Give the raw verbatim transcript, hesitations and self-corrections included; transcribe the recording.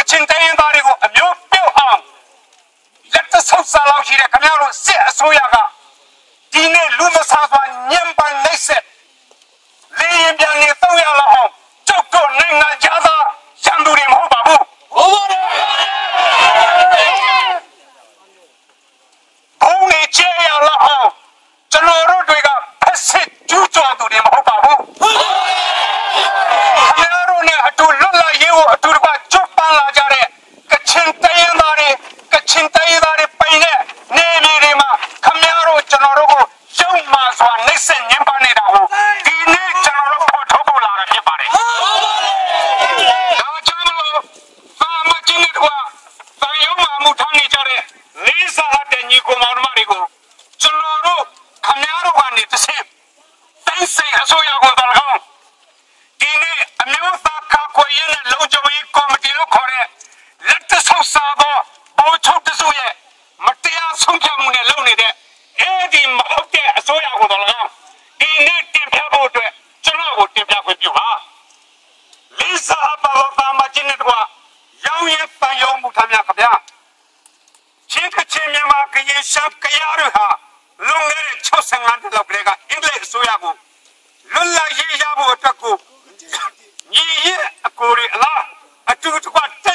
ချင်းတိုင်းရင်းသားတွေကို အမျိုးပြုတ်အောင် လက်တဆုပ်စာလောက်ရှိတဲ့ ခင်ဗျားတို့ စစ်အစိုးရက ဒီနေ့ လူမဆန်စွာ ညှဉ်းပန်းနှိပ်စက် လေယာဉ်ပျံတွေ သုံးရလောက်အောင် ကျုပ်တို့ နိုင်ငံခြားသား ရန်သူတွေ မဟုတ်ပါဘူး။ ဟုတ်ပါတယ်။ ဘုံတွေကျဲရလောက်အောင် ကျွန်တော်တို့တွေက ဖက်ဆစ်ကျူးကျော်သူတွေ မဟုတ်ပါဘူး။ ခင်ဗျားတို့နဲ့အတူ လွတ်လပ်ရေးကို အတူတကွ ကြိုးပမ်းလာကြတဲ့ ကချင်တိုင်းရင်းသားတွေ၊ ကချင်တိုင်းရင်းသားတွေပိုင်တဲ့ နယ်မြေတွေမှာ ခင်ဗျားတို့ ကျွန်တော်တို့ကို ယုတ်မာစွာ နှိပ်စက်ညှဉ်းပန်းနေတာကို ဒီနေ့ ကျွန်တော်တို့ ဖော်ထုတ်ဖို့လာတာ ဖြစ်ပါတယ်။ ဒါကြောင့်မလို့ သံအမတ်ကြီးနဲ့တကွ သံရုံးမှာ အမှုထမ်းနေကြတဲ့ လေးစားအပ်တဲ့ ညီအစ်ကိုမောင်နှမတွေကို ကျွန်တော်တို့ ခင်ဗျားတို့ကနေတဆင့် သိန်းစိန်အစိုးရကိုသော်လည်းကောင်း၊ ဒီနေ့ အမျိုးသားကာကွယ်ရေးနဲ့ လုံခြုံရေးကော်မတီလို့ခေါ်တဲ့ လက်တဆုပ်စာသော ဗိုလ်ချုပ်တစုရဲ့ မတရားဆုံးဖြတ်မှုနဲ့ လုပ်နေတဲ့ အဲ့ဒီမဟုတ်တဲ့ အစိုးရကိုသော်လည်းကောင်း ဒီနေ့တင်ပြဖို့အတွက် ကျွန်တော်ကို တင်ပြခွင့်ပြုပါ။ လေးစားအပ်ပါသော သံအမတ်ကြီးနဲ့တကွ ရောင်းရင်းသံရုံး အမှုထမ်းများခင်ဗျာ။ ချင်း၊ ကချင်၊ မြန်မာ၊ ကရင်၊ ရှမ်း၊ ကယားတို့ဟာ လွန်ခဲ့တဲ့ ခြောက်ဆယ့်ငါးနှစ်လောက်ကတည်းက အင်္ဂလိပ်အစိုးရကို လွတ်လပ်ရေးရဖို့အတွက်ကို ညီအစ်ကိုတွေအလား အတူတကွ တိုက်